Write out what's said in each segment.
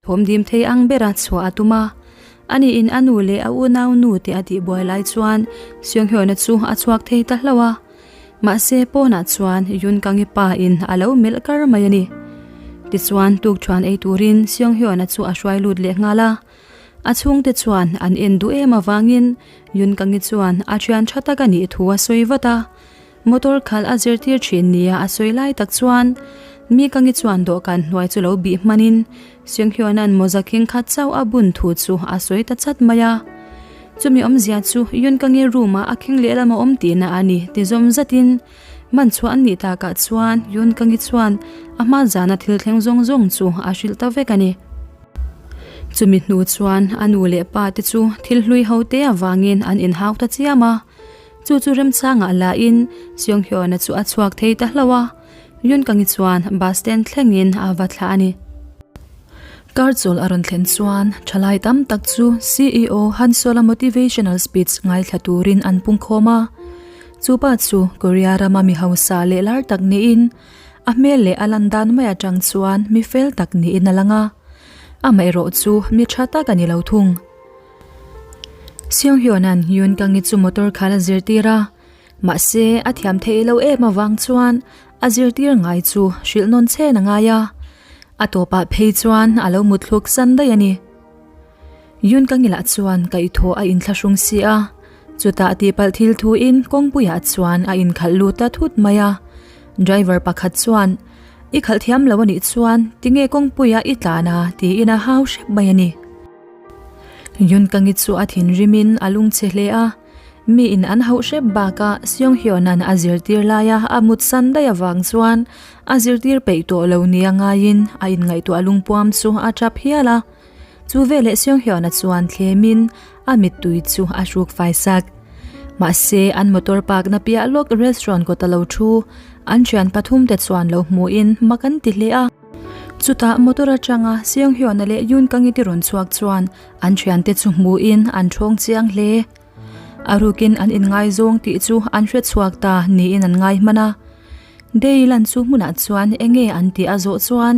Thawm dim thei ang bera chhuah a tum a, ani in a nu leh a unau nu te a tihbuai lai chuan Seunghyuna chu a chhuak thei ta hlauh a. Mahse pawnah chuan Yoon Kang-i pa in a lo melh kar mai a ni. Tichuan tukthuan ei turin Seunghyuna chu a hruai lut leh nghal a. A chhungte chuan an en duh em avangin Yoon Kang-i chuan a thian tha tak a nih thu a sawi vat a. Motor khalh a zirtir thin nia a sawi lai tak chuan mi ka ngi chuan dawhkan hnuai chu lo bih hmanin Seunghyuna'n mawza khing khat chauh a bun thu chu a sawi ta chat mai a. Chumi awmzia chu Yoon ka ngi room ah a khing lehlam a awm tihna a ni ti zawm zatin man chhuah an nih takah chuan Yoon ka ngi chuan a hma zana thil thleng zawng zawng chu a hrilh ta vek a ni. Chumi hnu chuan a nu leh pa te chu thil hlui ho te avangin an inhau ta chiam a. Chu chu remchangah la in Seunghyun-a chu a chhuak thei ta hlauh a, Yoon Kang-i chuan bus stand thlengin a va thlah a ni. Car chawl a rawn thlen chuan thalai tam tak chu CEO Han Sol-a motivational speech ngaithla turin an pung khawm a. Chu pa chu Korea rama mi hausa leh lar tak niin a hmel leh a lan dan mai atang chuan mi fel tak niin a lang a, amaherawh chu mi tha tak a ni lo thung. Seunghyuna'n Yoon Kang-i chu motor khal a zirtir a, mahse a thiam theih lo em avang chuan a zirtir ngai chu hrilh nawn chen a ngai a, a tawpah phei chuan a lo mutthluk san daih a ni. Yoon Kang-i lah chuan kaihthawh a inthlahrung si a, chutah tihpalh thil thuin kawngpuiah chuan a inkhalh lut ta thut mai a, driver pakhat chuan, I khalh thiam lo a nih chuan tinge kawngpuiah i tlan a? tiin a hau hrep mai a ni. Yunkangi chu a thinrimin a lungchhe hle a, mi in an hauh hrep bakah Seunghyuna'n a zirtir laia a mut san daih avang chuan a zirtir peih tawh lo nia ngaiin a inngaihtuah lungpuam chu a tap hial a. Chu veleh Seunghyuna chuan thlemin a mittui chu a hruk fai sak. Mahse, an motor park na piah lawk restaurant kawta lo thu an thian pathum te chuan lo hmuhin mak an ti hle a. Chutah motor atanga Seunghyuna leh Yoon Kang-i te rawn chhuak chuan an thiante chu hmuhin an thawng chiang hle. A rukin an inngaizawng tih chu an hre chhuak ta niin an ngai hman a. Dae-lan chu hmunah chuan enge an tih a zawh chuan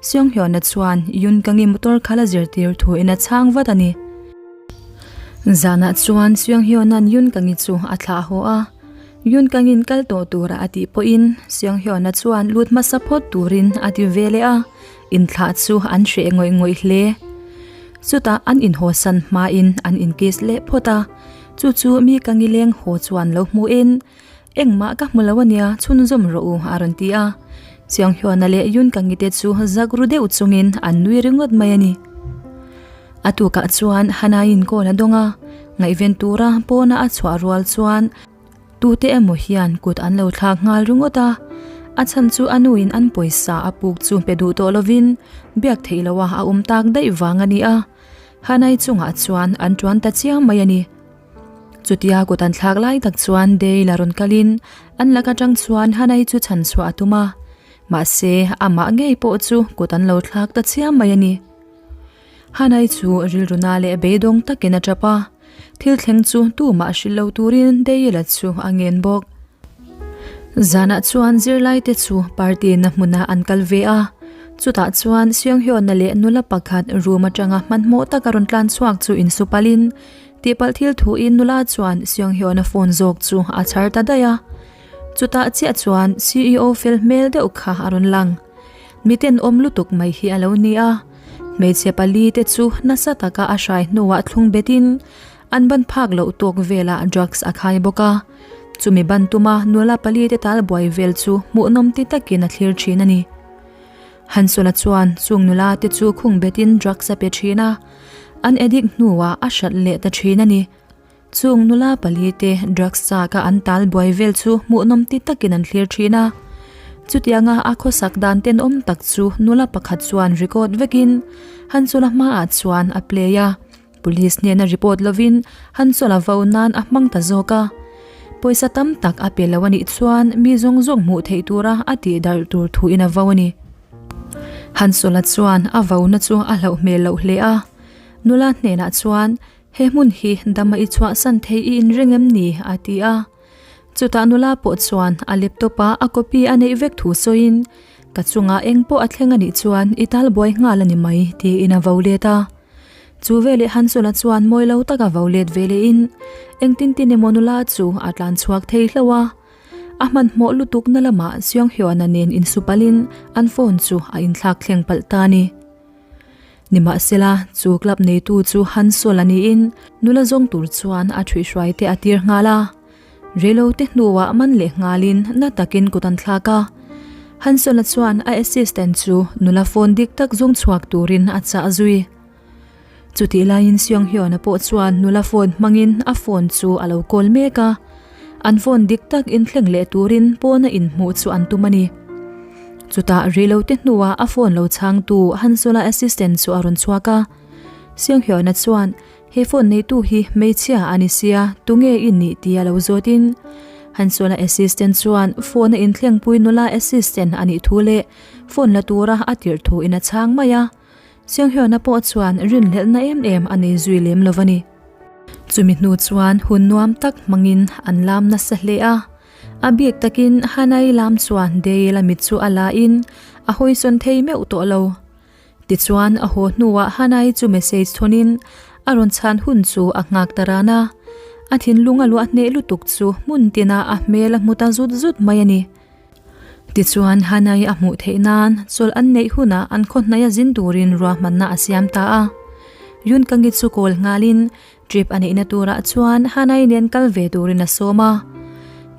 Seunghyuna chuan Yoon Kang-i motor khalh a zirtir thuin a chhang vat a ni. Zanah chuan Seunghyuna'n Yoon Kang-i chu a thlah haw a. Yoon Kang-in kal tawh tura a tih pawhin Seunghyun-a chuan lut hmasa phawt turin a ti ve leh a, inthlah chu an hreh ngawih ngawih hle. Chutah an inhawsan hmain an inkiss leh phawt a, chu chu mi Kang-i leng haw chuan lo hmuhin, Engmah ka hmu lo ania, chhunzawm rawh u a rawn ti a. Seunghyun-a leh Yoon Kang-i te chu zak ru deuh chungin an nui ringawt mai a ni. A tukah chuan Hana-in call a dawng a, ngaihven tura pawna a chhuah rual chuan tute emaw hian kut an lo thlak nghal ringawt a, a chhan chu a nuin an pawisa a puk chu pe duh tawh lovin biak theih loha a awm tak daih vang a ni a, Hana-i chungah chuan an tuan ta chiang mai a ni. Chutia kut an thlak lai tak chuan Dale a rawn kalin an lak atang chuan Hana-i chu chhan chhuah a tum a, mahse amah ngei pawh chu kut an lo thlak ta chiang mai a ni. Hanai chu rilruna leh beidawng takin a tap a, thil thleng chu tumah hrilh lo turin Dayila chu a ngen bawk. Zanah chuan zirlaite chu party na hmunah an kal ve a, chutah chuan Seunghyuna leh nula pakhat room atanga hmanhmawh taka rawn tlan chhuak chu insupalin tihpalh thil thuin nula chuan Seunghyuna phone zawk chu a chhar ta daih a, chutah chiah chuan CEO fel hmel deuh kha a rawn lang. Miten awm lutuk mai hi a lo ni a, hmeichhe pali te chu nasa taka a hrai hnuah thlung betin an ban phak loh tawk velah drugs a khai bawk a, chumi ban tuma nula pali te tal buai vel chu hmuhnawm ti takin a thlir thin a ni. Hansula chuan chung nula te chu khung betin drugs a pe thin a, an addict hnuah a hrat leh ta thin a ni. Chung nula pali te drugs chak a an tal buai vel chu hmuhnawm ti takin an thlir thin a. Chutianga a khawsak dan tenawm tak chu nula pakhat chuan record vekin Hanchula hmaah chuan a play a. Police hnena report lovin Hanchula vo nan a hmang ta zawk a. Pawisa tam tak a pe lo a nih chuan mi zawng zawng hmuh theih tura a tih darh tur thuin a vo a ni. Hanchula chuan a vona chu a hlauh hmel loh hle a. Nula hnenah chuan He hmun hi dama i chhuahsan thei i inring em ni? a ti a. Chutah nula pawh chuan a laptop-a a copy a neih vek thu sawiin, Ka chungah eng pawh a thleng a nih chuan i tal buai nghal a ni mai, tiin a vo let a. Chu veleh Hansula chuan mawi lo taka vo let ve lehin engtin tin emaw nula chu a tlan chhuak thei hlauh a. A hmanhmawh lutukna lamah Seunghyun-a nen insupalin an phone chu a inthlak thleng palh ta a ni. Nimahsela, chu club neitu chu Hansol a niin nula zawng tur chuan a ṭhuihhruai te a tir nghal a. Reilote hnuah man leh nghalin na takin kut an thlak a. Hansol-a chuan a assistant chu nula phone dik tak zawng chhuak turin a chah zui. Chutih laiin Seunghyun-a pawh chuan nula phone hmangin a phone chu a lo call mek a. An phone dik tak inthleng leh turin pawna inhmuh chu an tum a ni. Chutah reilote hnuah a phone lo chhangtu Hansol-a assistant chu a rawn chhuak a. Seunghyun-a chuan He phone neitu hi hmeichhia a ni sia, tunge i nih tia lo zawtin Hansol-a assistant chuan phone a inthlengpui nula assistant a nih thu leh phone la tura a tirh thu in a chhang mai a. Seunghyun-a pawh chuan rinhlelhna em em a nei zui lem lo a ni. Chumi hnu chuan hun nuam tak hmangin an lam nasa hle a. A bik takin Hanai lam chuan Dale-a mit chu a la in a hawisawn thei meuh tawh lo. Tichuan a haw hnuah Hanai chu message thawnin a rawn chhan hun chu a nghak ta ran a. A thinlung a luah hneh lutuk chu hmun tinah a hmel a hmu ta zut zut mai a ni. Tichuan Hanai a hmuh theih nan chawlh an neih hunah an khaw hnaia zin turin ruahmanna a siam ta a. Yunkangi chu kawl nghalin trip a neihna turah chuan Hanai nen kal ve turin a sawm a.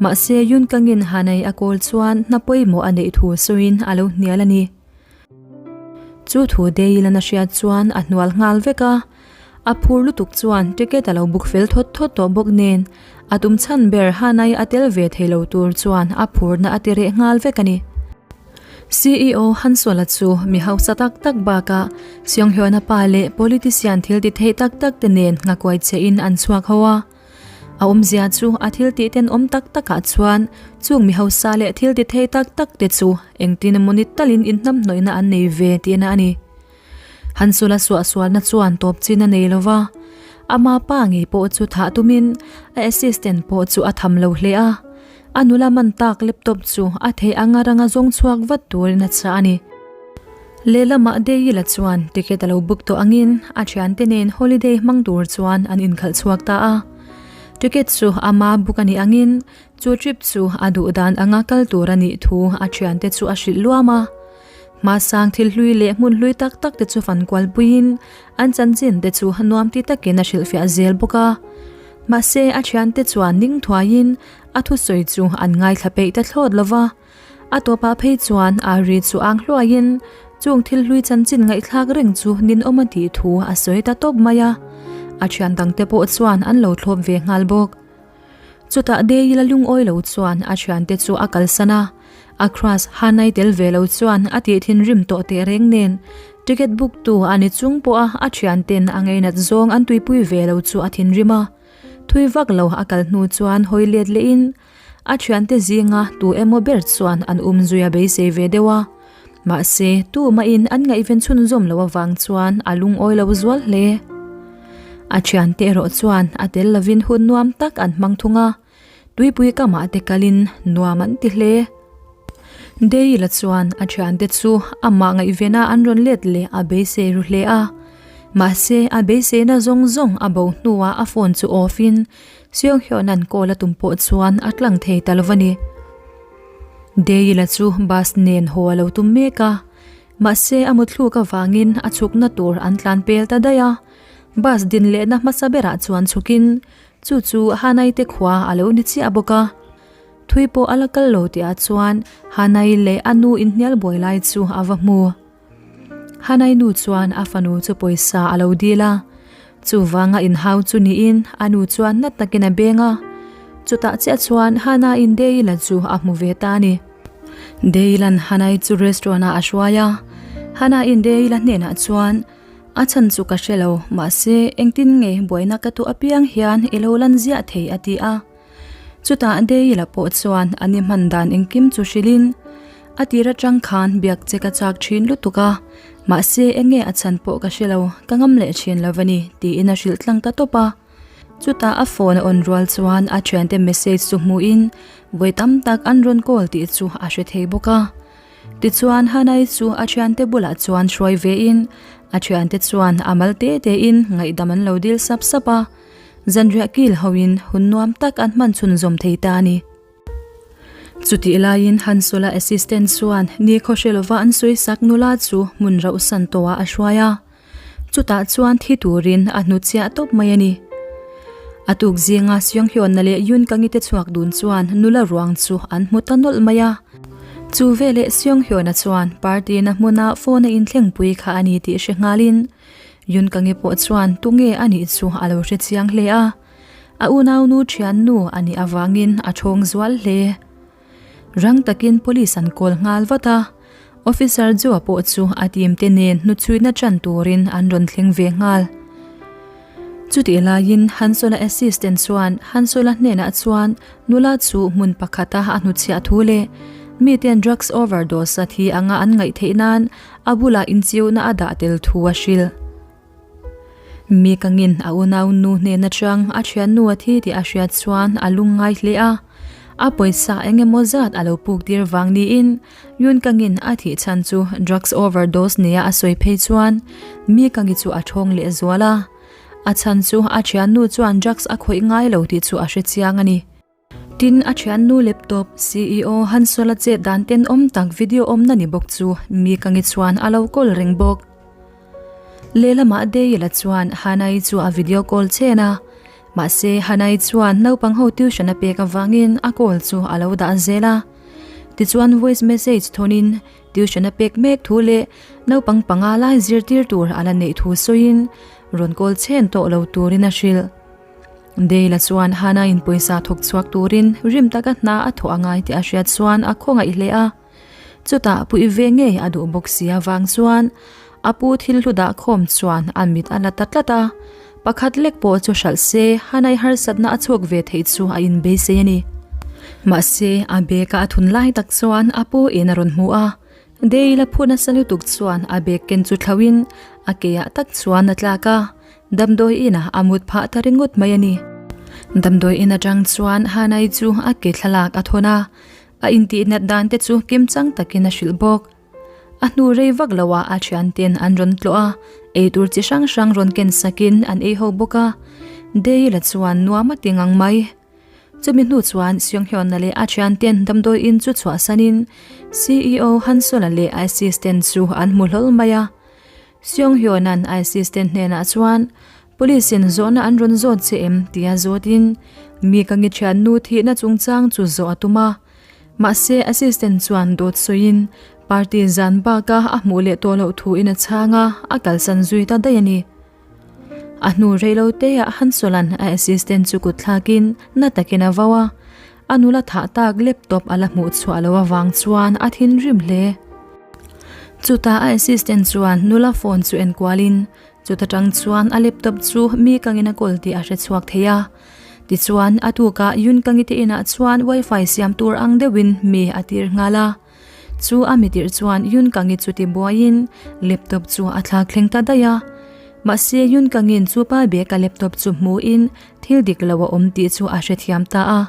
Mahse Yunkangin Hanai a kawl chuan hna pawimawh a neih thu sawiin a lo hnial a ni. Chu thu Dale-an a hriat chuan a hnual nghal vek a. A phur lutuk chuan ticket a lo book fel thawt thawt tawh bawk nen, a tum chhan ber Hanai a tel ve thei lo tur chuan a phurna a ti reh nghal vek a ni. CEO Hansuala chu mi hausa tak tak bakah Seunghyun-a pa leh politician thil ti theih tak tak te nen nghakuai che in an chhuak ho a. A awmzia chu a thil tih tenawm tak takah chuan chung mi hausa leh thil ti thei tak tak te chu engtin emaw ni talin inhnamhnawihna an nei ve tihna a ni. Hansula suahsualna chuan tawp chin a nei lo va, ama pa ngei pawh chu thah tumin a assistant pawh chu a tham lo hle a, a nula man tak laptop chu a theih anga ranga zawng chhuak vat turin a chah a ni. Lehlamah Dayila chuan ticket a lo book tawh angin a thiante nen holiday hmang tur chuan an inkhalh chhuak ta a. Ticket chu ama book a nih angin chu trip chu a duh dan anga kal tur a nih thu a thiante chu a hrilh luam a. Hmasang thil hlui leh hmun hlui tak tak te chu fan kual puiin an chanchin te chu nuam ti takin a hrilhfiah zel bawk a. Mahse a thiante chuan ning thuaiin a thusawi chu an ngaithla peih ta thlawt lo va. A tawpah phei chuan Ari chu ang hluaiin chung thil hlui chanchin ngaihthlak reng chu ninawm a tih thu a sawi ta tawp mai a. A thian dangte pawh chuan an lo thlawp ve nghal bawk. Chutah Dayila lungawi lo chuan a thiante chu a kalsan a, a crush Hanai tel ve lo chuan a tih thinrim tawh teh reng nen ticket book tu a ni chung pawha a thianten a ngeinat zawng an tuipui ve lo chu a thinrim a. Thui vak lo a kal hnu chuan hawi let lehin a thiante zinga tu emaw ber chuan an um zui a beisei ve deuh a. Mahse, tumahin an ngaihven chhunzawm loh avang chuan a lungawi lo zual hle. A thiante erawh chuan a tel lovin hun nuam tak an hmang thung a, tuipui kamah te kalin nuam an ti hle. Dayila chuan a thiante chu amah ngaihvena an rawn let leh a beisei ru hle a. Mahse, a beiseina zawng zawng a bo hnuah a phone chu off in Seunghyun-a'n call a tum pawh chuan a tlang thei ta lo va ni. Dayila chu bus nen haw a lo tum mek a, mahse a muthluk avangin a chhukna tur an tlan pel ta daih a. Bus din lehna hmasa berah chuan chhukin chu chu Hanai te khua a lo ni chiah bawk a. Thui pawh a la kal lo tihah chuan Hanai leh a nu inhnial buai lai chu a va hmu. Hanai nu chuan a fanu chu pawisa a lo dil a, chuvanga inhau chu niin a nu chuan nat takin a beng a. Chutah chiah chuan Hanai'n Deila chu a hmu ve ta a ni. Deila'n Hanai chu restaurant ah a hruai a, Hanai'n Deila hnenah chuan, A chhan chu ka hre lo, mahse engtin nge buaina ka tuah apiang hian i lo lan ziah thei a ti a. Chutah Deila pawh chuan an i hman dan engkim chu hrilhin, A tir atang khan biak che ka chak thin lutuk a, mahse enge a chhan pawh ka hre lo, ka ngam leh thin lo a ni, tiin a hrilh tlang ta tawp a. Chutah a phone a on rual chuan a thiante message chu hmuhin vawi tam tak an rawn call tih chu a hre thei bawk a. Tichuan Hanai chu a thiante bulah chuan hruai vein a thiante chuan a mal te tein ngaihdam an lo dil sap sap a, zanriah kil hoin hun nuam tak an hman chhunzawm thei ta a ni. Chutih laiin Hansula assistant chuan nikhaw hre lova an sawi sak nula chu hmun rauhsan tawhah a hruai a. Chutah chuan thi turin a hnutchhiah tawp mai a ni. A tuk zinga Seonghyeon-na leh Yoon-Kang-i te chhuak dun chuan nula ruang chu an hmu ta nawlh mai a. Chu veleh Seonghyeon-a chuan party-na hmuna phone a inthlengpui kha a ni tih hre nghalin Yoon-Kang-i pawh chuan tunge a nih chu a lo hre chiang hle a. A unaunu thiannu a nih avangin a thawng zual hle. Rang takin police an kawl nghal vat a, Officer Joe pawh chu a team te nen hnuchhuina tan turin an rawn thleng ve nghal. Chutih laiin Hansola assistant chuan Hansola hnenah chuan nula chu hmun pakhata a hnuchhiah thu leh miten drugs overdose a thi anga an ngaih theih nan a bulah inchiuna a dah tel thu a hrilh. Mi kangin a unau nu hnen atang a thiannu a thi tih a hriat chuan a lung ngai hle a. A pawisa eng emaw zat a lo puk tir vang niin Yun Kangin a thih chhan chu drugs overdose nia a sawi phei chuan Mi Kangi chu a thawng leh zual a. A chhan chu a thiannu chuan drugs a khawih ngai lo tih chu a hre chiang a ni. Tin, a thiannu laptop ceo Hansola chet dan tenawm tak video awmna ni bawk chu mi ka nge chuan a lo call reng bawk. Lehlamah Dayla chuan Hanai chu a video call chen a, mahse Hanai chuan naupang ho tuition a pek avangin a call chu a lo dah zel a. Tichuan voice message thawnin tuition a pek mek thu leh naupang panga lai zirtir tur a la neih thu sawiin rawn call chen tawh lo turin a hrilh. Dale-a chuan Hannah-in pawisa thawk chhuak turin rim taka hna a thawh a ngai tih a hriat chuan a khawngaih hle a. Chutah puih ve ngei a duh bawk si avang chuan a pu thil hlu dah khawm chuan a mit a la ta tlat a. Pakhat lek pawh chu hralh se Hannah-i harsatna a chhuak ve theih chu a inbeisei a ni. Mahse, a bag-a a thun lai tak chuan a pu in a rawn hmu a. Dale-a phu nasa lutuk chuan a bag ken chu thlauhin a keah tak chuan a tlak a. Damdawi inah a mut phah ta ringawt mai a ni. Damdawi in atang chuan Hanai chu a ke thlalak a thawn a, a intihnat dan te chu kimchang takin a hrilh bawk. A hnu rei vak loah a thianten an rawn tlawh a, eitur chi hrang hrang rawn ken sakin an ei ho bawk a. Dale-a chuan nuam a ti ngang mai. Chumi hnu chuan Seunghyun-a leh a thianten damdawi in chu chhuahsanin CEO Hanson-a leh a assistant chu an hmu hlawl mai a. Seunghyun-a'n a assistant hnenah chuan, Police in zawhna an rawn zawt che em? tia zawtin mi ka ngi thiannu thihna chungchang chu zawh a tum a. Mahse assistant chuan dawt sawiin party zan baka a hmuh leh tawh loh thuin a chhang a, a kalsan zui ta daih a ni. A hnu reiloteah Hansol-a'n a assistant chu kut thlakin na takin a vau a, a nula thah tak laptop a la hmuh chhuah loh avang chuan a thinrim hle. Chutah a assistant chuan nula phone chu enkualin chuta tang chuan a laptop chu mi kangin a kawl tih a hre chhuak thei a. Tichuan a tukah Yun Kangi te inah chuan wifi siam tur ang deuhin mi a tir nghal a. Chu a mitirh chuan Yun Kangi chu ti buaiin laptop chu a thlak thleng ta daih a. Mahse Yun Kangi'n chu pa bag a laptop chu hmuhin thil dik lo a awm tih chu a hrethiam ta a.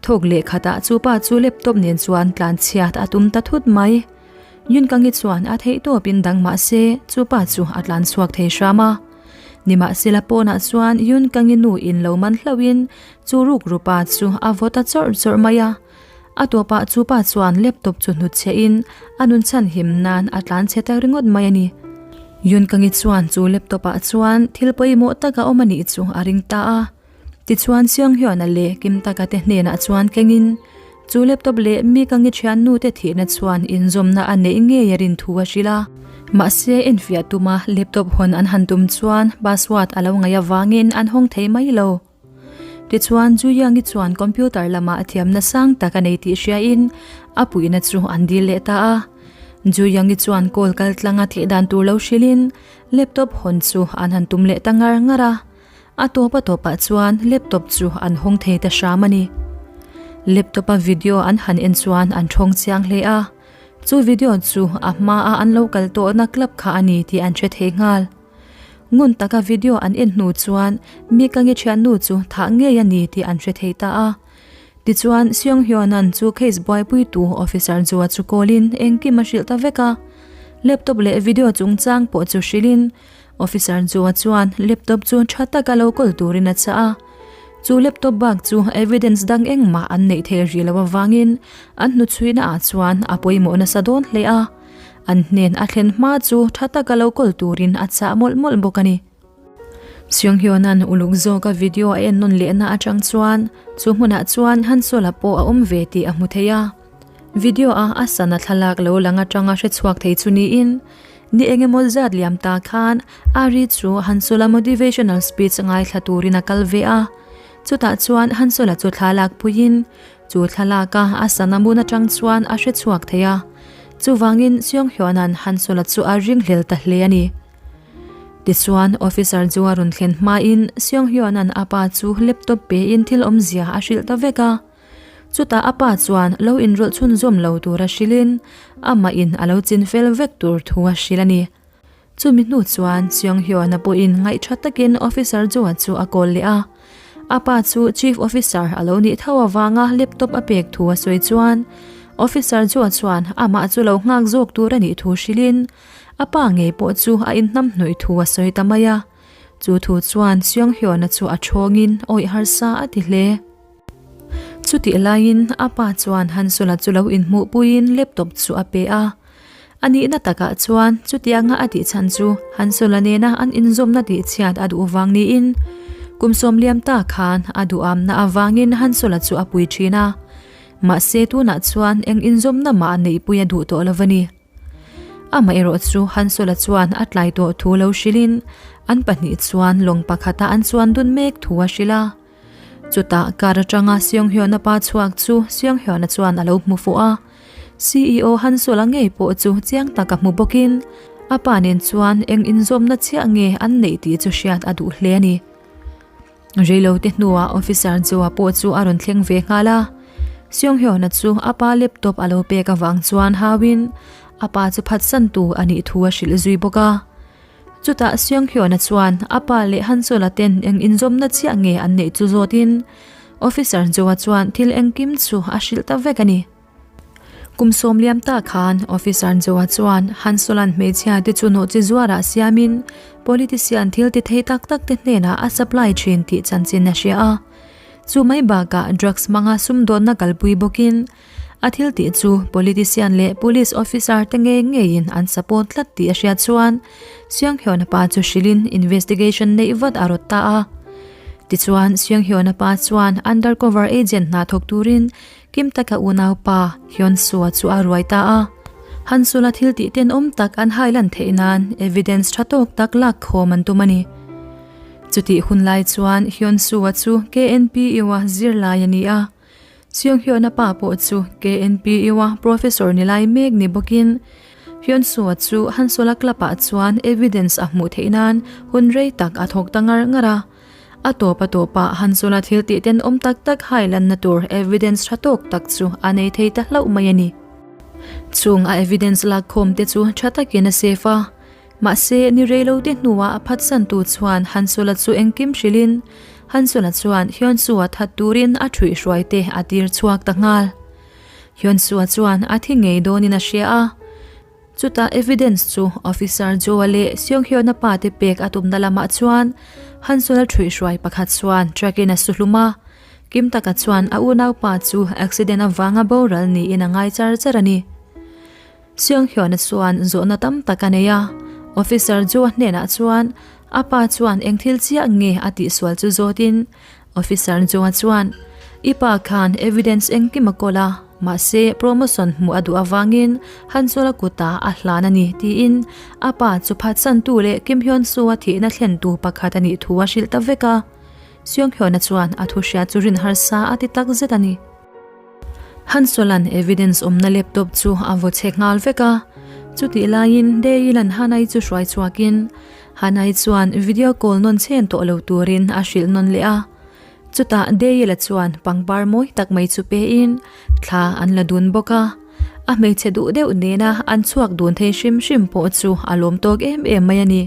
Thawk leh khatah chu pa chu laptop nen chuan tlan chhiat a tum ta thut mai. Yun Kangi chuan a theih tawpin dang mahse chu pa chu a tlan chhuak thei hram a. Nimahsela pawnah chuan Yun Kangi nu in lo man hlauhin chu rukru pa chu a vaw ta chawrh chawrh mai a. A tawpah chu pa chuan laptop chu hnutchhe in a nun chhan him nan a tlan chhe tak ringawt mai a ni. Yun Kangi chuan chu laptop ah chuan thil pawimawh tak a awm a nih chu a ring ta a. Tichuan Seung Hyun-a leh Kim Taka te hnenah chuan kengin chu laptop leh mi Kangi thiannu te thihna chuan inzawmna a neih ngei a rin thu a hrilh a. Mahse enfiah tuma laptop hawn an han tum chuan password a lo ngaih avangin an hawng thei mai lo. Tichuan, Ju Yang-i chuan computer lamah thiamna sang tak a nei tih hriain a puihna chu an dil leh ta a. Ju Yang-i chuan call kal tlanga theih dan tur lo hrilhin laptop hawn chu an han tum leh ta ngar ngar a. A tawp a tawpah chuan laptop chu an hawng thei ta hram a ni. Laptop-a video an han en chuan an thawng chiang hle a. Chu video chu a hmaa an lo kal tawhna club kha a ni tih an hre thei nghal. Ngun taka video an en hnu chuan mi ka nge thiannu chu thah ngei a ni tih an hre thei ta a. Tichuan, Seong Hyeon-a'n chu case buaipuitu officer Joa chu call-in engkim a hrilh ta vek a. Laptop leh video chungchang pawh chu hrilhin officer Joa chuan laptop chu tha taka lo kawl turin a chah a. Chu laptop bak chu evidence dang engmah an neih theih rih loh avangin an hnuchhuihna ah chuan a pawimawh nasa dawn hle a. An hnen a thlen hma chu tha taka lo kawl turin a chah mawlh mawlh bawk a ni. Seonghyeon-a'n uluk zawka video a en nawn lehna atang chuan chu hmunah chuan Hansola pawh a awm ve tih a hmu thei a. Video-a a sana thlalak lo lang atanga hre chhuak thei chu niin, ni engemaw zat liam ta khan Ari chu Hansola motivational speech ngaithla turin a kal ve a. Chutah chuan Hansola chu thla lak puiin chu thlalaka a sana mun atang chuan a hre chhuak thei a. Chuvangin Seonghyeon-a'n Hansola chu a ringhlel ta hle a ni. Tichuan, officer chu a rawn thlen hmain Seong Hyun-a'n a pa chu laptop pein thil awmzia a hrilh ta vek a. Chutah a pa chuan lo inrawlh chhunzawm lo tura hrilhin amahin a lo chin fel vek tur thu a hrilh a ni. Chumi hnu chuan Seong Hyun-a pawhin ngaihṭha takin officer Joa chu a call leh a. A pa chu chief officer a lo nih tho avanga laptop a pek thu a sawi chuan officer Joa chuan amah chu lo nghak zawk tur a nih thu hrilhin A pa ngei pawh chu a inhnam hnawih thu a sawi ta mai a, chu thu chuan Seonghyeon-a chu a thawngin awih harsa a ti hle. Chutih laiin a pa chuan Hansula chu lo inhmuhpuiin laptop chu a pe a. A nihna takah chuan chutianga a tih chhan chu Hansula nena an inzawmna tihchhiat a duh vang niin kum sawmliam ta khan a duhamna avangin Hansula chu a pui thin a. Mahse tunah chuan eng inzawmna mah neihpui a duh tawh lo a ni. Amaherawh chu Hansula chuan a tlai tawh thu lo hrilhin an pahnih chuan lawng pakhata an chuan dun mek thu a hrilh a. Chutah kar atanga Seonghyeon-a pa chhuak chu Seonghyeon-a chuan a lo hmu fuh a. CEO Hansula ngei pawh chu chiang taka hmu bawkin a pa nen chuan eng inzawmna chiah nge an neih tih chu hriat a duh hle a ni. Reilote hnuah officer Joa pawh chu a rawn thleng ve nghal a. Seonghyeon-a chu a pa laptop a lo pek avang chuan hauin a pa chu phatsantu a nih thu a hrilh zui bawk a. Chutah Seonghyeon-a chuan a pa leh Hansola ten eng inzawmna chiah nge an neih chu zawtin officer Joa chuan thil engkim chu a hrilh ta vek a ni. Kum sawmliam ta khan Officer Joa chuan Hansolan hmeichhia te chu nawhchi zuarah siamin politician thil ti thei tak tak te hnenah a supply thin tih chanchin a hria a. Chu mai bakah drugs hmanga sumdawnna kalpui bawkin a thil tih chu politician leh police officer te ngei ngeiin an support tlat tih a hriat chuan Sianghyawna pa chu hrilhin investigation neih vat a rawt ta a. Tichuan Sianghyawna pa chuan undercover agent hna thawk turin Kim taka unaupa Hyun-soo chu a ruai ta a. Hansula thil tih tenawm tak an hailan theih nan evidence tha tawk tak lak khawm an tum a ni. Chutih hun lai chuan Hyun-soo chu KNPU-a zirlai a ni a. Seong-hyun-a pa pawh chu KNPU-a professor ni lai mek ni bawkin Hyun-soo chu Hansula club-ah chuan evidence a hmuh theih nan hun rei tak a thawk ta ngar ngar a. A tawp a tawpah Hansula thil tih tenawm tak tak hai lanna tur evidence tha tawk tak chu a nei thei ta hlauh mai a ni. Chung a evidence lakkhawm te chu tha takin a save a, mahse ni reilo te hnuah a phatsantu chuan Hansula chu engkim hrilhin Hansula chuan Hyunsu-a that turin a thuihhruai te a tir chhuak ta nghal. Hyunsu-a chuan a thi ngei dawnin a hria a. Chutah evidence chu Officer Joa leh Seonghyeon-a pa te pek a tumna lamah chuan Hansol-a ṭhuihhruai pakhat chuan truck-in a su hlum a, Kim taka chuan a unaupa chu accident avanga boral niin a ngai char char a ni. Seonghyeon-a chuan zawhna tam tak a nei a, Officer Joa hnenah chuan a pa chuan eng thil chiah nge a tihsual chu zawtin Officer Joa chuan, I pa khan evidence engkim a kawl a, mahse promotion hmuh a duh avangin Hansola kutah a hlan a ni, tiin a pa chu phatsantu leh Kim Hyun Soo-a thihna thlentu pakhat a nih thu a hrilh ta vek a. Seong Hyun-a chuan a thu hria chu rin harsa a ti tak zet a ni. Hansola'n evidence awmna laptop chu a vaw chhe nghal vek a, chutih laiin Daeil-a'n Hanai chu hruai chhuakin Hanai chuan video call nawn chhen tawh lo turin a hrilh nawn leh a. Chutah Daeil-a chuan pangpar mawi tak mai chu pein thla an la dun bawk a, a hmeichhe duh deuh nena an chhuak dun thei hrim hrim pawh chu a lawm tawk em em mai a ni.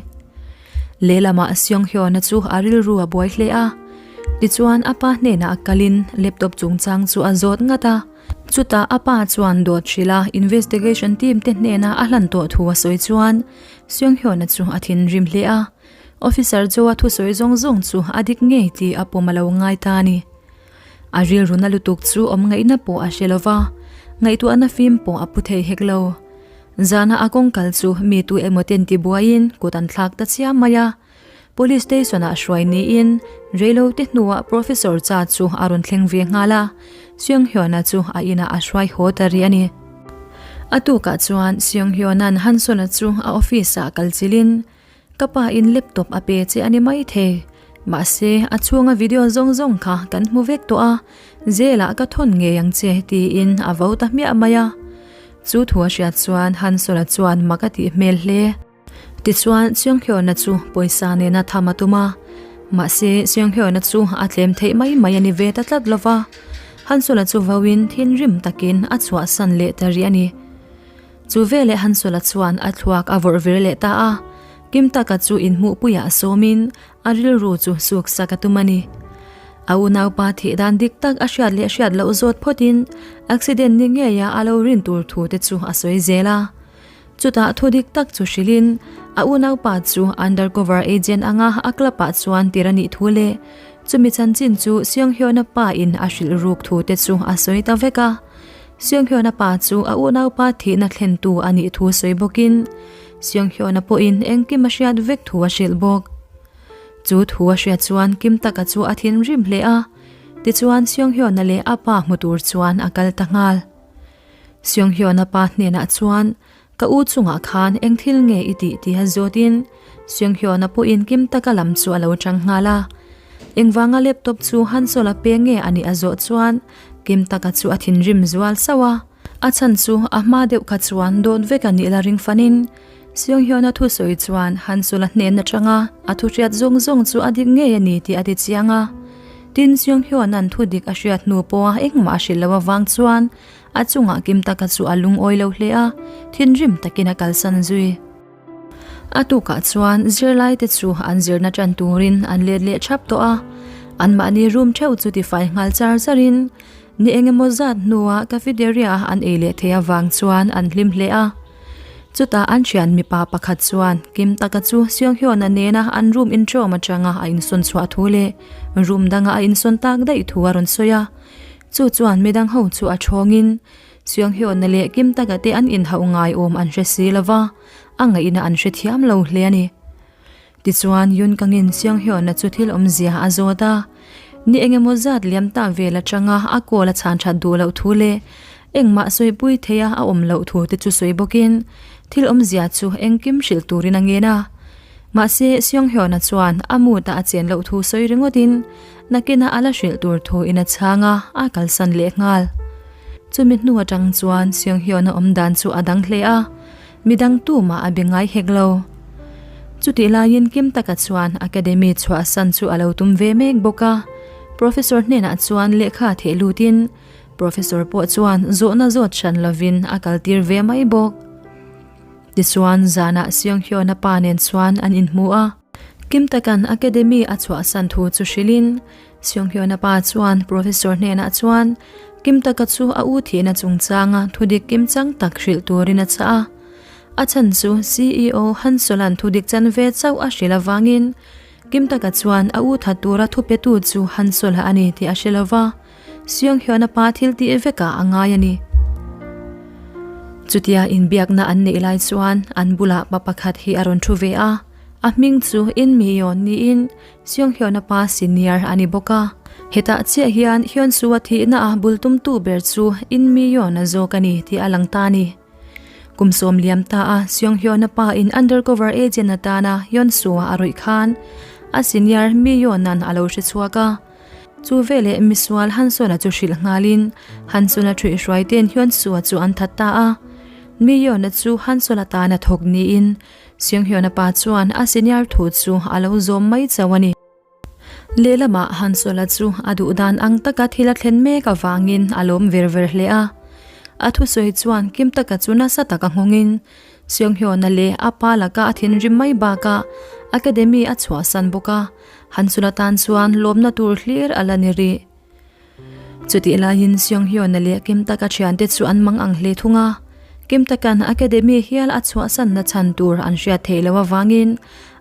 Lehlamah Seonghyeon-a chu a rilru a buai hle a. Tichuan a pa hnenah kalin laptop chungchang chu a zawt ngat a. Chutah a pa chuan dawt hrilh a investigation team te hnena a hlan tawh thu a sawi chuan Seunghyun-a chu a thinrim hle a. Officer Joe-a thusawi zawng zawng chu a dik ngei tih a pawm a lo ngai ta a ni. A rilru na lutuk chu awm ngaihna pawh a hre lo va, ngaihtuahna fim pawh a pu thei hek lo. Zana a kawng kal chu mi tu emaw ten tibuaiin kut an thlak ta chiam mai a. Police station ah hruai niin reilo te hnuah Professor Cha chu a rawn thleng ve nghal a, Seung Hyun-a chu a inah a hruai haw ta rih a ni. A tukah chuan Seung Hyun-a'n Hanson-a chu a office ah kal chilhin, Ka pa in laptop a pe che a ni mai thei. Mahse, a chhunga video zawng zawng kha kan hmu vek tawh a, jail ah ka thawn ngei ang che tiin a vo ta hmiah mai a. Chu thu a hriat chuan Hanson-a chuan mak a tih hmel hle. Tichuan, Seunghyun-a chu pawisa nena tham a tum a. Mahse, Seunghyun-a chu a tlem theih mai mai a ni ve ta tlat lo va. Hanson-a chu vauin thinrim takin a chhuahsan leh ta rih a ni. Chu veleh Hansula chuan a thluak a vawrh vir leh ta a, Kim taka chu inhmuhpuiah sawmin a rilru chu suk sak a tum a ni. A unaupa thih dan dik tak a hriat leh hriat loh zawt phawtin accident ni ngeia a lo rin tur thu te chu a sawi zel a. Chutah thu dik tak chu hrilhin a unaupa chu undercover agent anga a club ah chuan tir a nih thu leh chumi chanchin chu Seunghyun-a pa in a hrilh ruk thu te chu a sawi ta vek a. Seunghyun-a pa chu a unaupa thihna thlentu a nih thu sawi bawkin Seunghyun-a pawhin engkim a hriat vek thu a hrilh bawk. Chu thu a hriat chuan Kim taka chu a thinrim hle a, tichuan Seunghyun-a leh a pa hmu tur chuan a kal ta nghal. Seunghyun-a pa hnenah chuan Ka u chungah khan eng thil nge i tih tih a zawtin Seunghyun-a pawhin Kim taka lam chu a lo chang nghal a. Engvanga laptop chu Hansol-a pe nge a nih a zawh chuan Kim taka chu a thinrim zual sauh a. A chhan chu a hma deuh kha chuan dawt vek a nih la ring fanin Seunghyun-a thusawi chuan Hansol-a hnen atanga a thu hriat zawng zawng chu a dik ngei a ni tih a ti chiang a. Tin, Seunghyun-a'n thu dik a hriat hnu pawha engmah a hrilh loh avang chuan A chungah Kim taka chu a lungawi lo hle a, thinrim takin a kalsan zui. A tukah chuan zirlaite chu an zirna tan turin an let leh thap tawh a, anmahni room theuh chu tifai nghal char charin ni eng emaw zat hnuah cafeteria a an ei leh theih avang chuan an hlim hle a. Chutah an thian mipa pakhat chuan Kim taka chu Seunghyun-a nena an room intawm atanga a insawn chhuah thu leh room danga a insawn tak daih thu a rawn sawi a. Chu chuan midang ho chu a thawngin Seunghyun-a leh Kim Taka te an inhauh ngai awm an hre si lo va, a ngaihna an hre thiam lo hle a ni. Tichuan Yoon Kang-in Seunghyun-a chu thil awmzia a zawt a, ni engemaw zat liam ta vel atanga a call a chhan that duh loh thu leh engmah sawipui theia a awm loh thu te chu sawi bawkin thil awmzia chu engkim hrilh turin a ngen a. Mahse Seunghyun-a chuan a mood-a a chen loh thu sawi ringawtin Nakinah a la hrilh tur thu in a chhang a, a kalsan leh nghal. Chumi hnu atang chuan Seunghyun-a awm dan chu a dang hle a, midang tumah a be ngai hek lo. Chutih laiin Kim taka chuan academy chhuahsan chu a lo tum ve mek bawk a, Professor hnenah chuan lehkha theh lutin Professor pawh chuan zawhna zawt hran lovin a kaltir ve mai bawk. Tichuan zanah Seunghyun-a pa nen chuan an inhmu a. Kim takan Academy a chhuahsan thu chu hrilhin Seunghyun-a pa chuan Professor hnenah chuan Kim taka chu a u thihna chungchanga thudik kimchang tak hrilh turin a chah a. A chhan chu CEO Hansol-a'n thudik chan ve chauh a hrilh avangin Kim taka chuan a u that tura thupetu chu Hansol-a a ni tih a hre lova, Seunghyun-a pa thil tih vekah a ngai a ni. Chutia inbiakna an neih lai chuan an bulah pa pakhat hi a rawn thu ve a. A hming chu In Mi Yeon niin Seunghyun-a pa senior a ni bawk a. Hetah chiah hian Hyun-soo-a thihna a bul tumtu ber chu In Mi Yeon-a zawk a ni tih a lang ta a ni. Kum sawm liam ta a Seunghyun-a pa in undercover agent atana Hyun-soo-a a rawih khan a senior Mi Yeon-a'n a lo hre chhuak a. Chu veleh misual Hanson-a chu hrilh nghalin Hanson-a thuihhruaite'n Hyun-soo-a chu an that ta a. Mi Yeon-a chu Hanson-a tana thawk niin Seunghyun-a pa chuan a senior thu chu a lo zawm mai chauh a ni. Lehlamah Hansola chu a duh dan ang taka thil a thlen mek avangin a lawm ver ver hle a. A thusawi chuan Kim taka chu nasa taka nghawngin. Seunghyun-a leh a pa laka a thinrim mai bakah academy a chhuahsan bawk a, Hansula tan chuan lawmna tur hlir a la ni rih. Chutih laiin Seunghyun-a leh Kim Taka thiante chu an mang ang hle thung a, Kim Taka'n academy hial a chhuahsanna chhan tur an hriat theih loh avangin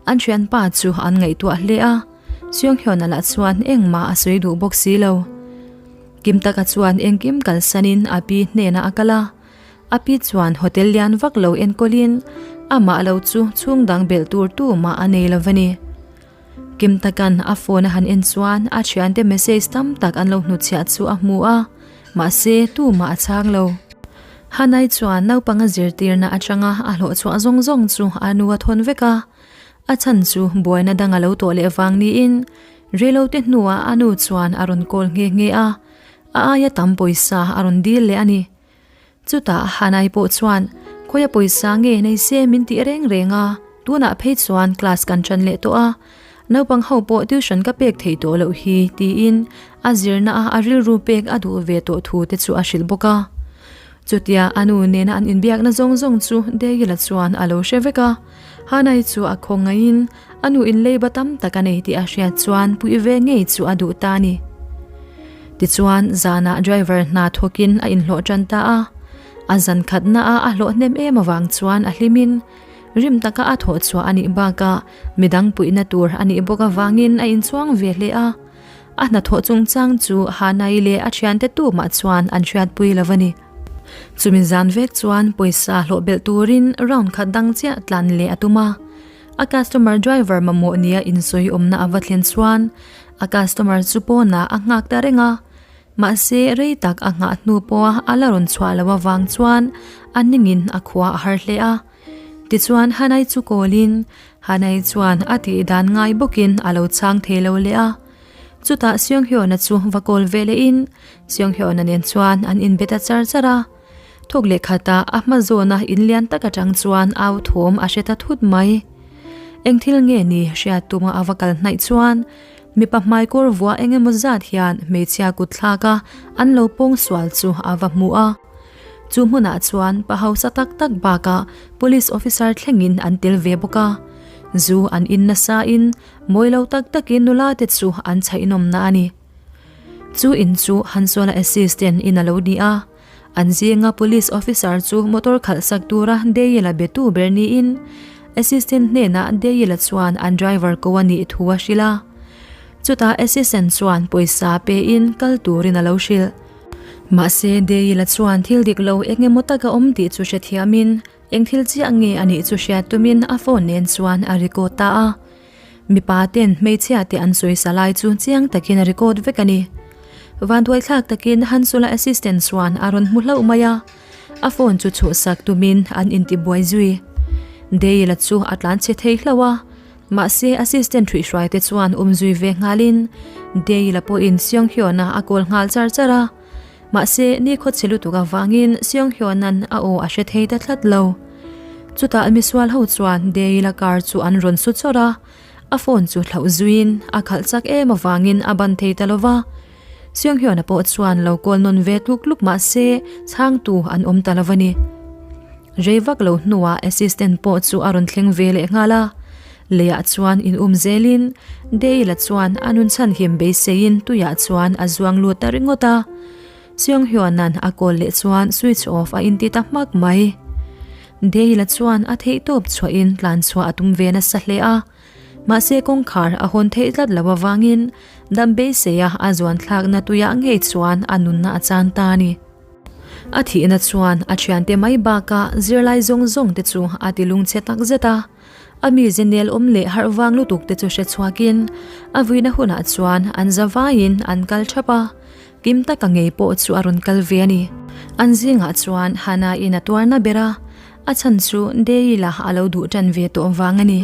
an thianpa chu an ngaihtuah hle a, Seunghyun-a lah chuan engmah a sawi duh bawk si lo. Kim Taka chuan engkim kalsanin a pi hnenah a kal a, A pi chuan hotel lian vak lo enkawlin amah lo chu chhung dang belh tur tumah a nei lo va ni. Kim takan a phone a han en chuan a thiante message tam tak an lo hnutchhiah chu a hmu a, mahse tumah a chhang lo. Hanai chuan naupang a zirtirna atanga a hlawhchhuah zawng zawng chu a nu a thawn vek a, a chhan chu buaina dang a lo tawh leh vang niin reilote hnuah a nu chuan a rawn call nghe nghe a, a aia tam pawisa a rawn dil leh a ni. Chutah Hanai pawh chuan, Khawi a pawisa nge nei se min tih reng reng a, tunah phei chuan class kan ṭan leh tawh a, naupang ho pawh tuition ka pek thei tawh loh hi tiin a zirna a a rilru pek a duh ve tawh thu te chu a hrilh bawk a. Chutia a nu nena an inbiakna zawng zawng chu Dayila chuan a lo hre vek a, Hanai chu a khaw ngaiin A nu in leiba tam tak a nei tih a hriat chuan puih ve ngei chu a duh ta a ni. Tichuan, zanah driver hna thawkin a inhlawh tan ta a. A zan khatna a a hlawh hnem em avang chuan a hlimin rim taka a thawh chhuah a nih bakah midang puihna tur a nih bawk avangin a inchhuang ve hle a. A hnathawh chungchang chu Hanai leh a thiante tumah chuan an hriatpui lo a ni. Chumi zan vek chuan pawisa hlawh belh turin round khat dang chiah tlan leh a tum a. A customer driver mamawh nia insawi awmna a va thlen chuan a customer chu pawnah a nghak ta reng a, mahse rei tak a nghah hnu pawha a la rawn chhuah loh avang chuan a ningin a khua a har hle a. Tichuan Hanai chu kawlin Hanai chuan a tih dan ngai bawkin a lo chhang thei lo leh a. Chutah Seunghyun-a chu va kawl ve lehin Seunghyun-a nen chuan an inbe ta char char a. Thawk leh khatah a hma zawna in lian tak atang chuan au thawm a hre ta thut mai. Eng thil nge ni hriat tuma a va kal hnaih chuan mipa hmaikawr vuah eng emaw zat hian hmeichhia kut thlak a an lo pawng sual chu a va hmu a. Chu hmunah chuan pa hausa tak tak bakah police officer thlengin an tel ve bawk a. Zu an in nasa in mawi lo tak takin nula te chu an chhaihnawmna a ni. Chu in chu Hansuala assistant in a lo ni a. An zinga police officer chu motor khalh sak tura Dayila betu ber niin assistant hnenah Dayila chuan an driver ko a nih thu a hrilh a. Chutah assistant chuan pawisa pein kal turin a lo hrilh. Mahse Dayila chuan thil dik lo eng emaw taka awm tih chu hrethiamin eng thil chiah nge a nih chu hriat tumin a phone nen chuan a record ta a. Mipa ten hmeichhia te an sawisa lai chu chiang takin a record vek a ni. Vanduaithlak takin Hansula assistant chuan a rawn hmu hlauh mai a, a phone chu chhuhsak tumin an intibuai zui. Dale-a chu a tlanchhe thei hlauh a, mahse assistant hruihhruai te chuan um zui ve nghalin Dale-a pawhin Seunghyun-a a call nghal char char a, mahse nikhaw chhe lutuk avangin Seunghyun-a'n a aw a hre thei ta tlat lo. Chutah misual ho chuan Dale-a car chu an rawn su chawrh a, a phone chu thlauh zuiin a khalh chak em avangin a ban thei ta lo va. Seunghyun-a pawh chuan lo call nawn ve tluk tluk mah se chhangtu an awm ta lo va ni. Rei vak lo hnuah assistant pawh chu a rawn thleng ve leh nghal a, leiah chuan in um zelin Dale-a chuan a nun chhanhim beiseiin tuiah chuan a zuang lut ta ringawt a. Seunghyun-a'n a call leh chuan switch off a inti ta hmak mai. Dale-a chuan a theihtawp chhuahin tlan chhuah a tum ve nasa hle a, mahse kawngkhar a hawn theih tlat loh avangin dam beiseia a zuan thlakna tuiah ngei chuan a nunna a chan ta a ni. A thihna chuan a thiante mai bakah zirlai zawng zawng te chu a ti lungchhe tak zet a. A mize nel awm leh harh vang lutuk te chu hre chhuakin a vuina hunah chuan an za vaiin an kal thap a, kim taka ngei pawh chu a rawn kal ve a ni. An zingah chuan Hannah-in a tuarna ber a, a chhan chu Dale-a a lo duh tan ve tawh vang a ni.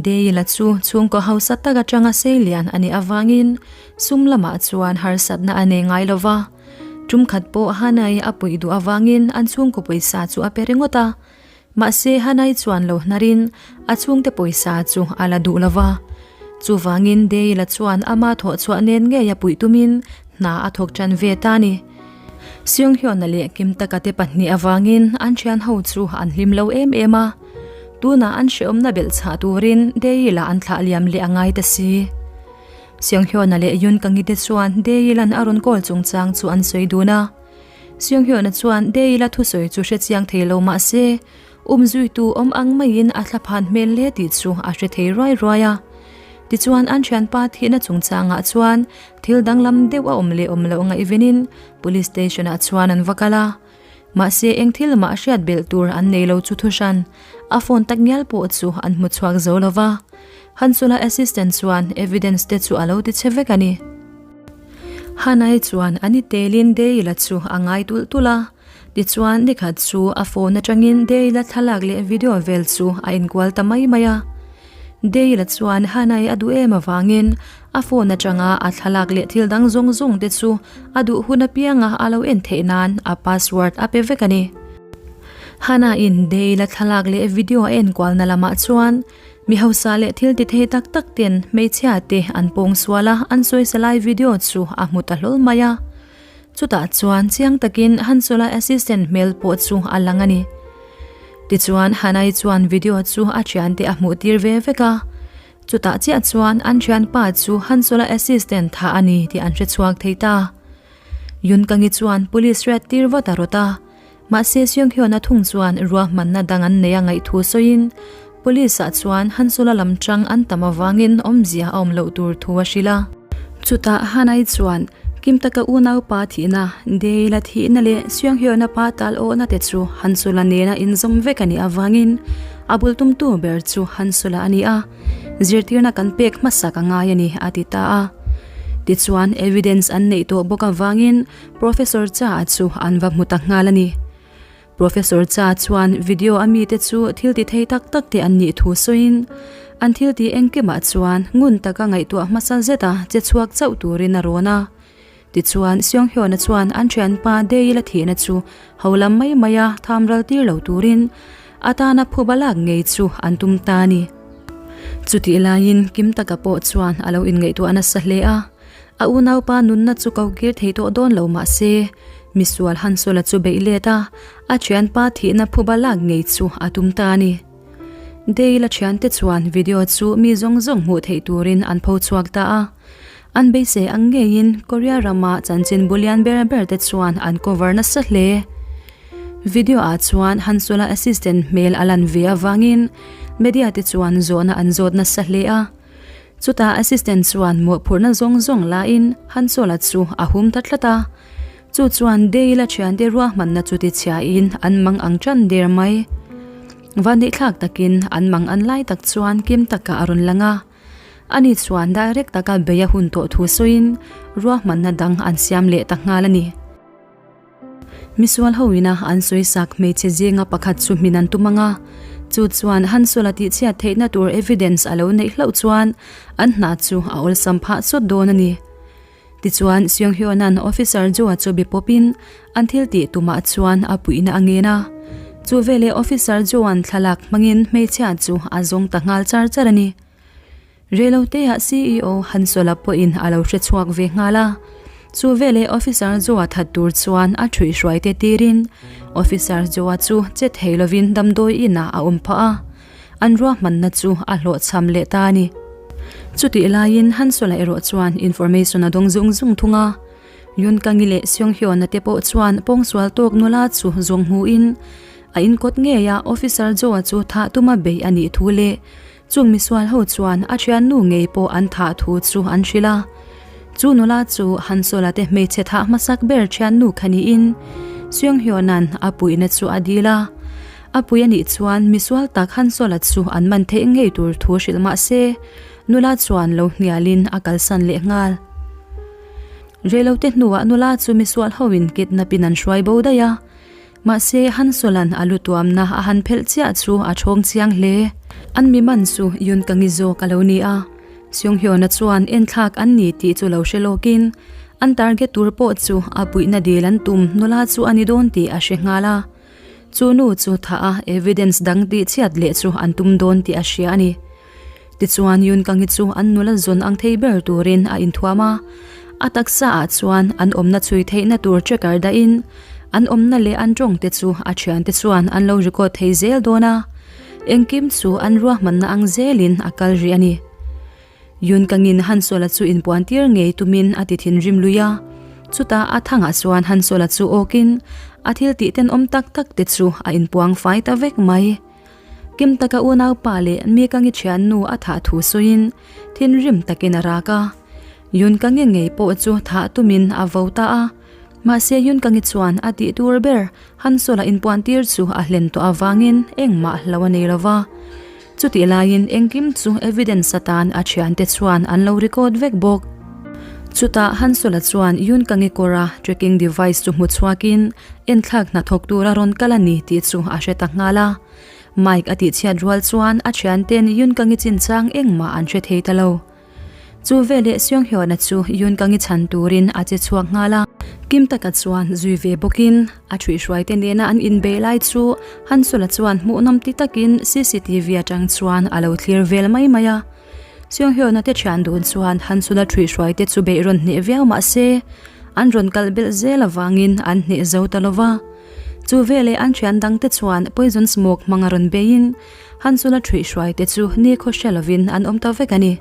Dale-a chu chhungkaw hausa tak atanga seilian a nih avangin sum lamah chuan harsatna a nei ngai lo va. Tum khat pawh Hanai a puih duh avangin an chhungkaw pawisa chu a pe ringawt a. Mahse Hanai chuan lo hnarin a chhungte pawisa chu a la duh lo va. Chuvangin Dale-a chuan ama thawhchhuah nen ngei a puih tumin hna a thawk tan ve ta a ni. Seunghyun-a leh Kimtaka te pahnih avangin an thian ho chu an hlim lo em em a, tunah an hrehawmna belh chhah turin Daeil-a an thlah liam leh a ngai ta si. Seunghyun-a leh Yoonkangi te chuan Daeil-a'n a rawn call chungchang chu an sawi dun a. Seunghyun-a chuan Daeil-a thusawi chu hre chiang thei lo mah se, Umzuitu awm ang maiin a thlaphan hmel hle tih chu a hre thei ruai ruai a. Tichuan an thianpa thihna chungchangah chuan thil danglam deuh a awm leh awm loh ngaihvenin Police Station ah chuan an va kal a. Mahse eng thil mah hriat belh tur an nei lo chu thuhran a phone tak ngial pawh chu an hmu chhuak zo lo va. Hansula assistant chuan evidence te chu a lo ti che vek a ni. Hanai chuan a ni telin Deila chu a ngai tulh tulh a. Tichuan, nikhat chu a phone atangin Dale-a thlalak leh video vel chu a inkual ta mai mai a. Dale-a chuan Hannah-i a duh em avangin a phone atanga a thlalak leh thil dang zawng zawng te chu a duh hun apianga a lo en theih nan a password a pe vek a ni. Hannah-in Dale-a thlalak leh video a enkualna lamah chuan mi hausa leh thil ti thei tak tak ten hmeichhia te an pawngsual a an sawisa lai video chu a hmu ta hlawl mai a. Chutah chuan chiang takin Hansula assistant hmel pawh chu a lang a ni. Tichuan Hanai chuan video chu a thiante a hmuh tir ve vek a. Chutah chiah chuan an thianpa chu Hansula assistant thah a ni tih an hre chhuak thei ta. Yunkangi chuan police riat tir vat a rawt a. Mahse Seunghyun a thung chuan ruahmanna dang an nei a ngaihthu sawiin Police ah chuan Hansula lam tang an tam avangin awmzia a awm loh tur thu a hrilh a. Chutah Hanai chuan Kim taka unaupa thihna, Deila thihna leh Seunghyun-a pa tal awhna te chu Hansula nena inzawm vek a nih avangin a bul tumtu ber chu Hansula a ni a, zirtirna kan pek hmasak a ngai a ni a ti ta a. Tichuan evidence an neih tawh bawk avangin Professor Cha chu an va hmu ta nghal a ni. Professor Cha chuan video a mite chu thil ti thei tak tak te an nih thu sawiin, an thil tih engkimah chuan ngun taka ngaihtuah hmasa zeta che chhuak chauh turin a rawn a. Tichuan, Seunghyun-a chuan an thianpa Dae-il a thihna chu ho lam mai maia tham ral tir lo turin atana phuba lak ngei chu an tum ta a ni. Chutih laiin Kim taka pawh chuan a lo inngaihtuah nasa hle a. A unaupa nunna chu ko kir thei tawh dawn lo mah se, misual Hansula chu beih let a, a thianpa thihna phuba lak ngei chu a tum ta a ni. Dale-a thiante chuan video chu mi zawng zawng hmuh theih turin an pho chhuak ta a. An beisei ang ngeiin Korea rama chanchin bu lian ber ber te chuan an cover nasa hle. Video ah chuan Hansula assistant hmel a lan ve avangin media te chuan zawhna an zawt nasa hle a. Chutah assistant chuan mawhphurhna zawng zawng lain Hansola chu a hum ta tlat a. Chu chuan Dale-a thiante ruahmanna chu tichhiain an mang ang tan der mai. Vanneihthlak takin an mang an lai tak chuan kim takah a rawn lang a. Ani chuan direct taka bei a hun tawh thu sawiin ruahmanna dang an siam leh ta nghal a ni. Misual ho ina an sawisak hmeichhe zinga pakhat chu hmin an tum ang a, chu chuan Hansula tihchhiat theihna tur evidence a lo neih hlauh chuan an hna chu a awlsam phah sawt dawn a ni. Tichuan, Seunghyun-a'n Officer Joe-a chu be pawpin an thil tih tumah chuan a puihna a ngen a. Chu veleh Officer Joe-a'n thlalak hmangin hmeichhia chu a zawng ta nghal char char a ni. Reiloteah CEO Hansola pawhin a lo hre chhuak ve nghal a. Chu veleh Officer Joa that tur chuan a ṭhuihhruai te tirin Officer Joa chu che thei lovin damdawi inah a awm phah a. An ruahmanna chu a hlawhchham leh ta a ni. Chutih laiin Hansola erawh chuan information a dawng zung zung thung a. Yunkangi leh Seunghyun-a te pawh chuan pawngsual tawk nula chu zawng hmuhin a inkawt ngeia Officer Joa chu thah tuma beih a nih thu leh Chung misual ho chuan a thiannu ngei pawh an thah thu chu an hrilh a. Chu nula chu Hansol-a te hmeichhe thah hmasak ber thiannu kha niin Seunghyun-a'n a puihna chu a dil a. A pui a nih chuan misual tak Hansol-a chu an man theih ngei tur thu hrilh mah se, nula chuan lo hnialin a kalsan leh nghal. Reilote hnuah nula chu misual hoin kidnap-in an hruai bo daih a. Mahse, Hansol-a'n a lu tuamna a han phelh chiah chu a thawng chiang hle. An mi man chu Yoon Kang-i zawk a lo ni a. Seunghyun-a chuan enthlak an ni tih chu lo hre lawkin, an target tur pawh chu a puihna dil an tum nula chu a ni dawn tih a hre nghal a. Chu nu chu thah a evidence dang tih chhiat leh chu an tum dawn tih a hria a ni. Tichuan Yoon Kang-i chu an nula zawn ang thei ber turin a inthuam a. A taksa ah chuan an awmna chhui theihna tur tracker dahin an awmna leh an tawng te chu a thiante chuan an lo record thei zel dawn a, engkim chu an ruahmanna ang zelin a kal rih a ni. Yun Kangin Hansola chu inpuan tir ngei tumin a ti thinrim lui a, chutah a thangah chuan Hansola chu awkin a thil tih tenawm tak tak te chu a inpuang fai ta vek mai. Kim taka unaupa leh mi Kangi thiannu a thah thu sawiin thinrim takin a rak a, Yun Kangi ngei pawh chu thah tumin a vo ta a, mahse Yun Kangi chuan a tih tur ber Hansola inpuan tir chu a hlen tawh avangin engmah hlo a nei lo va. Chutih laiin engkim chu evidence atan a thiante chuan an lo record vek bawk. Chutah Hansola chuan Yun Kangi kawra tracking device chu hmu chhuakin enthlak hnathawk tura rawn kal a ni tih chu a hre ta nghal a. Mike a tihchhiat rual chuan a thianten Yun Kangi chinchang engmah an hre thei ta lo. Chu veleh Seunghyun-a chu Yoon Kang-i chhan turin a che chhuak nghal a. Kim taka chuan zui ve bawkin a ṭhuihhruaite nena an inbei lai chu Hansol-a chuan hmuhnawm ti takin cctv atang chuan a lo thlir vel mai mai a. Seunghyun-a te ṭhian dun chuan Hansol-a ṭhuihhruaite chu beih rawn hneh viau mah se an rawn kal belh zel avangin an hneh zo ta lo va. Chu veleh an ṭhian dangte chuan poison smoke hmanga rawn beiin Hansula ṭhuihhruaite chu nikhaw hre lovin an awm ta vek a ni.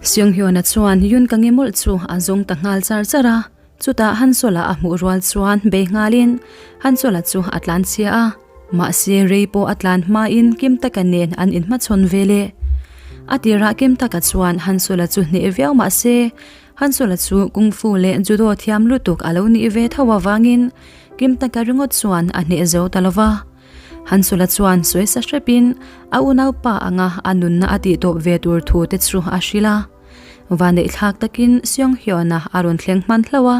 Seunghyun-a chuan Yoon Kang-i mawlh chu a zawng ta nghal char char a, chutah Hansula a hmuh rual chuan bei nghalin Hansula chu a tlan chhia a, mahse rei pawh a tlan hmain Kim Taka nen an inhmachhawn ve leh. A tirah Kim Taka chuan Hansula chu hneh viau mahse Hansula chu Kung Fu leh Judo thiam lutuk a lo nih ve tho avangin Kim Taka ringawt chuan a hneh zo ta lova. Hansula chuan sawi sa hrepin a unaupa anga a nunna a tihtawp ve tur thu te chu a hrilh a. Vaneihthlak takin Seunghyun-a a rawn thleng hman hlauh a,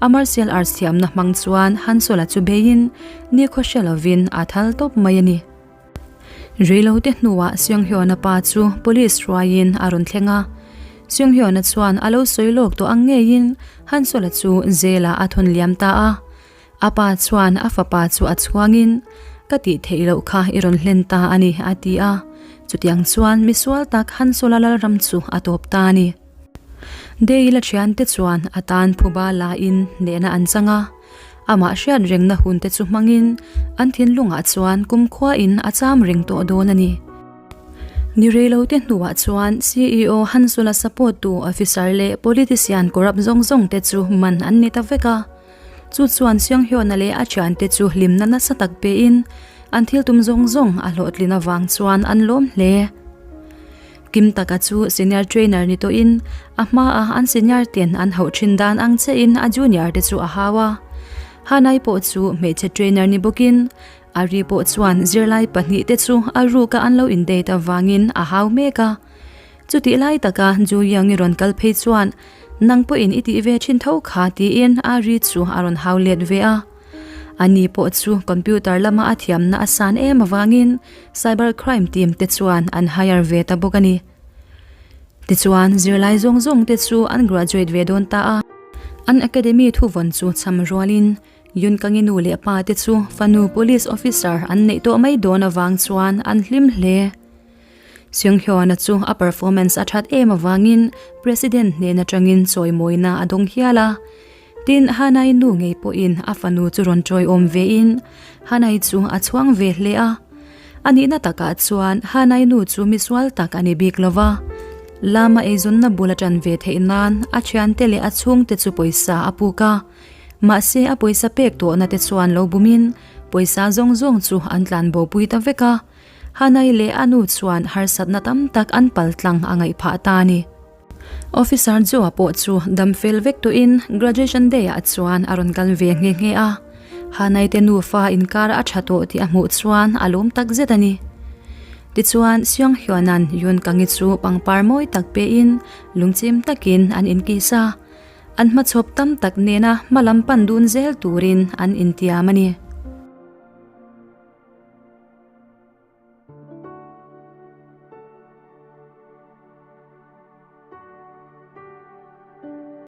a martial arts thiamna hmang chuan Hansula chu beiin nikhaw hre lovin a thal tawp mai a ni. Reilote hnuah Seunghyun-a pa chu police hruaiin a rawn thleng a, Seunghyun-a chuan a lo sawi lawk tawh ang ngeiin Hansula chu jail-ah a thawn liam ta a. A pa chuan a fapa chu a chhuangin, Ka tih theih loh kha i rawn hlen ta a ni, a ti a. Chutiang chuan misual tak Hansula Lalram chu a tawp ta a ni. Dale-a thiante chuan a tan phuba lain hnehna an chang a. Amah hriat rengna hunte chu hmangin an thinlungah chuan kumkhuain a cham reng tawh dawn a ni. Ni reilote hnuah chuan CEO Hansula support tu officer leh politician corrupt zawng zawngte chu man an ni ta vek a. Chu chuan Seunghyun-a leh a thiante chu hlimna nasa tak pein an thil tum zawng zawng a hlawhtlin avang chuan an lawm hle. Kim taka chu senior trainer ni tawhin a hmaa an senior ten an hauh thin dan ang chiahin a junior te chu a hau a. Hanai pawh chu hmeichhe trainer ni bawkin Ari pawh chuan zirlai pahnihte chu a ruka an lo indate avangin a hau mek a. Chutih lai taka Ju Young-i rawn kal phei chuan, Nang pawhin i tih ve thin tho kha tiin Ari chu a rawn hau let ve a. Ani pawh chu computer lama a thiamna a san em avangin cyber crime team te chuan an hire ve ta bawk a ni. Tichuan zirlai zawng zawng te chu an graduate ve dawn ta a. An academy thuvawn chu cham rualin Yun Kang-i nu leh pa te chu fanu police officer an neih tawh mai dawn avang chuan an hlim hle. Seunghyun-a chu a performance a that em avangin President hnen atangin chawimawina a dawng hial a. Tin, Hanai nu ngei pawhin a fanu chu rawn chawiawm vein Hanai chu a chhuang ve hle a. A nihna takah chuan Hanai nu chu misual tak a ni bik lo va. Lama eizawnna bul a tan ve theih nan a thiante leh a chhungte chu pawisa a puk a. Mahse a pawisa pek tawhna te chuan lo bumin pawisa zawng zawng chu an tlanbopui ta vek a. Hanai leh a nu chuan harsatna tam tak an pal tlang a ngaih phah ta a ni. Officer Joe-a pawh chu dam fel vek tawhin graduation day-ah chuan a rawn kal ve nghe nghe a. Hanai te nufa inkar a tha tawh tih a hmuh chuan a lawm tak zet a ni. Tichuan, Seung Hyun-a'n Yoon Kang-i chu pangpar mawi tak pein lungchim takin an inkis a. An hmachhawp tam tak nena hma lam pan dun zel turin an intiam a ni.